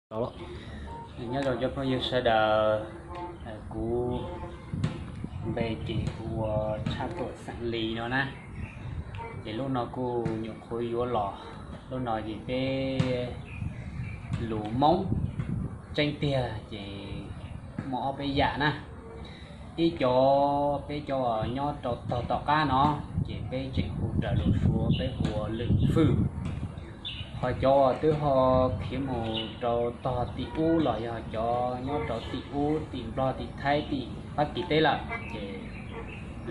Nyob zoo cov phooj ywg sawv daws, kuv npe ces hu ua Tshaj Tuam xeem Lis no na. Ces lub no kuj nyuam qhuav yuav los, lub no ces peb lus Hmoob tseeb tiag ces muaj ob peb yam na. Ib cov peb cov nyob rau tog tom qab no, ces peb tseem hu raws lus Suav peb hu ua lwm fwj. Ho cov uas twb ho khiav mus rau tog tim ub los yog cov nyob rau tim ub, tim Nplog, tim Thaib, tim Fab Kis teb lawm, ces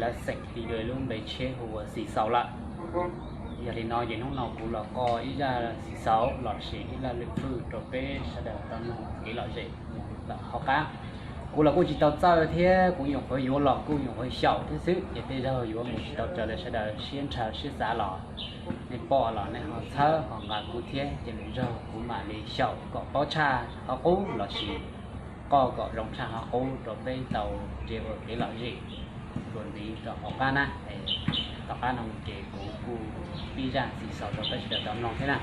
lawv xeem tis lub npe tsheb hu ua xis xaus lawm. Yog li no ces hnub no kuv los qoj ib zaj xis xaus los sis ib zaj lwm fwj rau peb sawv daws tau mloog kev lom zem mus lawm hauv qab. Kuv los kuj tsis tau txawj thiab, kuv nyuam qhuav yuav los kuj nyuam qhuav xyaum thiab xwb, ces tej zaug yuav mus tsis tau raws li sawv daws siab ntshaw siab xav los nej pom los nej ho txhawb ho nqa kuv thiab, ces lwm zaug kuv mam li xyaum kom paub tshaj qhov qub los sis qoj kom zoo tshaj qhov qub rau peb tau ntsia ua kev lom zem dua ntxiv rau hauv qab na. Tom qab no ces kuv kuj ib zaj xis xaus rau peb sawv daws tau mloog thiab na.